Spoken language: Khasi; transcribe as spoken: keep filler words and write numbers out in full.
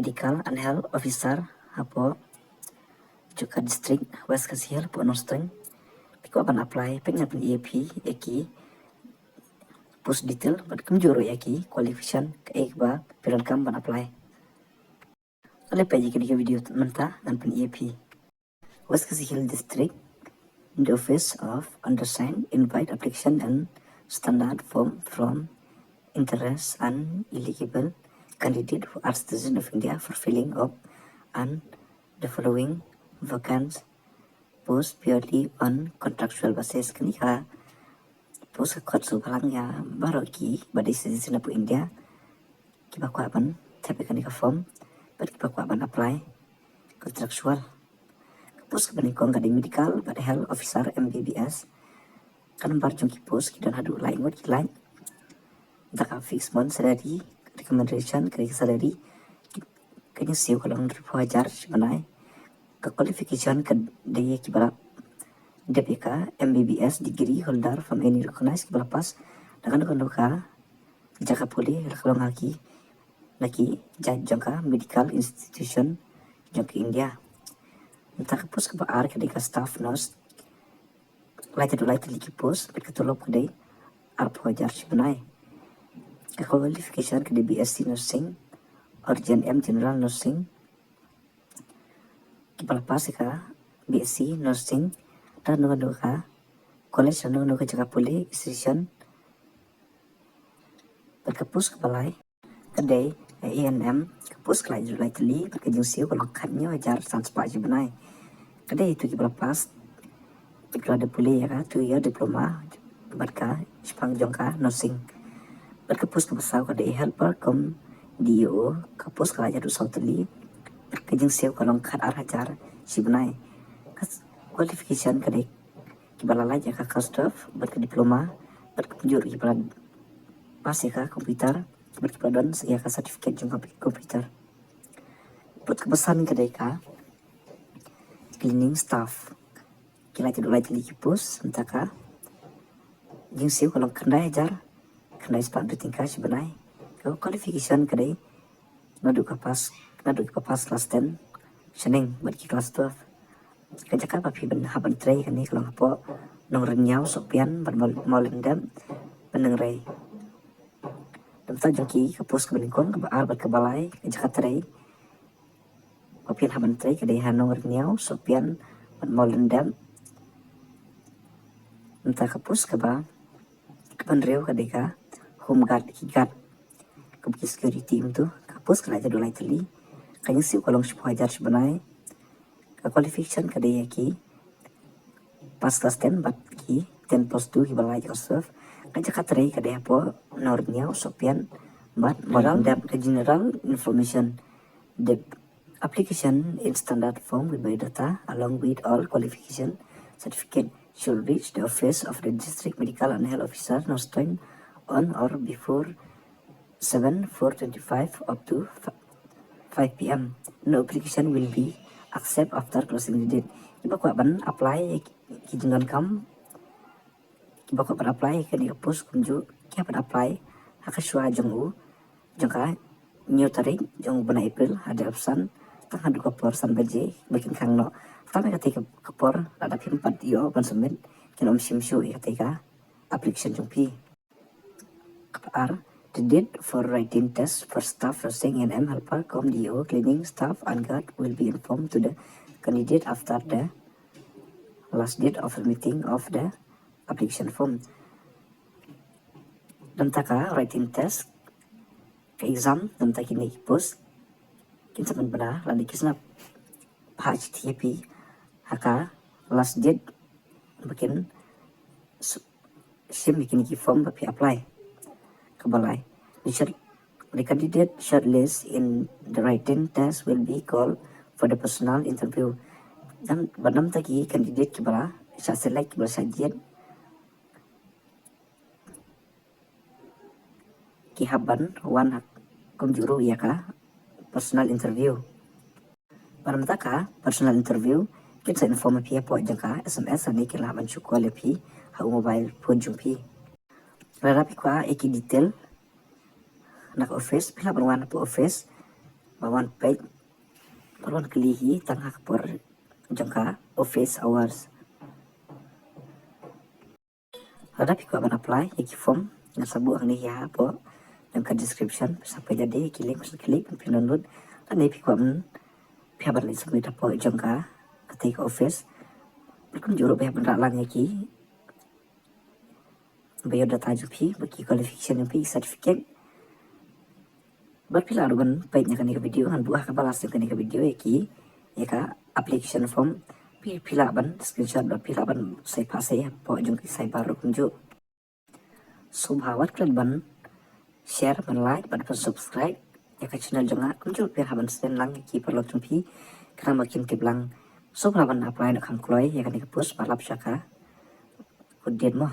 Medical and Health Officer hapoh Chuka District, West Khasi Hills, hapoh Nongstoiñ. Phi kwah ban apply, phi ngan pyn-i ïa phi ïa ki post detail bad kumjuh ruh ïa ki qualification kaei kaba phi donkam ban apply. Ale peit ïa kane ka video mynta ngan pyn-i ïa phi. West Khasi Hills District, the Office of Undersigned invite application and standard form from interest and eligible candidate who are citizen of India for filling up and the following vacant post purely on contractual basis. Kane ka post ka khot sngewbha lang ïa baroh kiba dei citizen hapoh India kiba kwah ban thep ïa kane ka form bad kiba kwah ban apply contractual. Ka post kaba nyngkong ka dei Medical bad Health Officer, M B B S. Ka nambar jong ki post ki don haduh lai ngut ki lait. Da ka fixed month salary, recommendation, ka dei ka salary ka jingsiew ka long arphew hajar shi bnai. Ka qualification ka dei ïa kiba la dep ïa ka M B B S degree holder from any recognized, kiba la pass da kano kano ka jaka pule la ka long ha ki na ki jait jong ka medical institution jong ka India. Nangta ka post kaba ar ka dei ka staff nurse. Lai haduh lai tylli ki post bad ka tulop ka dei arphew hajar shi bnai. Ka qualification ka dei B S C nursing or G N M general nursing. Kiba la pass ïa ka B S C nursing da kano kano ka college, kano kano ka jaka pule, institution. Bad ka post kaba lai ka dei A N M, ka post ka lai haduh lai tylli bad ka jingsiew ka long khathynñiew hajar san spah shi bnai. Ka dei ïa kito kiba la pass bad kiba la dep pule ïa ka two year diploma bad ka shaphang jong ka nursing. Bad ka post kaba saw ka dei helper cum D E O, ka post ka lai haduh saw tylli bad ka jingsiew ka long khatar hajar shi bnai. Ka qualification ka dei kiba la lait ïa ka class twelve bad ka diploma bad kumjuh kiba la pass ïa ka computer bad kiba don ïa ka certificate jong ka computer. Post kaba san ka dei ka cleaning staff. Ki lai haduh lai tylli ki post, nangta ka jingsiew ka long khyndai hajar khyndai spah hynriew tyngka shi bnai. Ka qualification ka dei naduh ka pass, naduh kiba pass class ten shaneng bad ki class twelve. Ka jaka ba phi ban hap ban trei kane ka long hapoh Nongrynñiaw, Sohpian bad Maw-, Mawlyndep, Nongrai. Nangta jong ki ka post kaba nyngkong, kaba ar bad kaba lai, ka jaka trei ba phin hap ban trei ka dei ha Nongrynñiaw, Sohpian bad Mawlyndep. Nangta ka post kaba, kaba hynriew ka dei ka home guard, ki guard, kaba ki security mynta. Ka post ka lai haduh lai tylli, ka jingsiew ka long shiphew hajar shi bnai. Ka qualification ka dei ïa ki pass class ten bad ki ten plus two kiba la lait ïa ka serve. Ka jaka trei ka dei hapoh Nongrynñiaw, Sohpian bad Mawlyndep. Ka general information. The application in standard form with biodata along with all qualification certificate should reach the office of the District Medical and Health Officer, Nongstoiñ, on or before seven four twenty-five up to five P M. No application will be accept after closing the date. Kiba kwah ban apply, ki jingdonkam kiba kwah ban apply kane ka post kumjuh ki hap ban apply ha ka shuwa jong u, jong ka hynñiew tarik jong u bnai April, hadien arphew san tang haduh ka por san baje ba kin khang noh. Tang katei ka por lada phim pat ïoh ban submit, kin ym shim shuh ïa katei ka application jong phi. Kaba ar, the date for writing test for staff nursing, A N M helper cum D E O, cleaning staff and guard will be informed to the candidate after the last date of submitting of the application form. Nangta ka writing test, ka exam, nangta kine ki post kin sa pynbna lada ki sngap. Pha H T T P ha ka last date ba kin s-, shim ïa kine ki form ba phi apply. Kaba lai, the short-, the candidate shortlist in the written test will be called for the personal interview. Nang, bad nangta ki candidate kiba la shah select, kiba la shah jied, ki hap ban wan ha kumjuh ruh ïa ka personal interview. Bad nangta ka personal interview kin sa inform ïa phi hapoh jong ka S M S, lane kin lah ban shu call ïa phi ha u mobile phone jong phi. Lada phi kwah ïa ki detail na ka office, phi lah ban wan hapoh office Ba wan peit, ba wan kylli hi tang ha ka por jong ka office hours. Lada phi kwah ban apply ïa ki form, nga sa buh hangne ïa hapoh jong ka description, sa peit da dei ki link, sa klik phin download. Lada phi kwah ban, phi hap ban leit submit hapoh jong ka, katei ka office. Bad kumjuh ruh phi hap ban rah lang ïa ki biodata jong phi, bad ki qualification jong phi, certificate. Bad phi lah ruh ban peit ïa kane ka video, ngan buh ha ka ba last jong kane ka video ïa ki, ïa ka application form. Phi, phi lah ban screenshot, bad phi lah ban sei phah sei hapoh jong ki cyber ruh kumjuh. Sngewbha wat klet ban share, ban like, bad ban subscribe ïa ka channel jong nga, kumjuh phi hap ban send lang ïa ki paralok jong phi, khnang ba kin tip lang. Sngewbha ban apply noh kham kloi ïa kane ka post, ba lap sha ka kut date mo.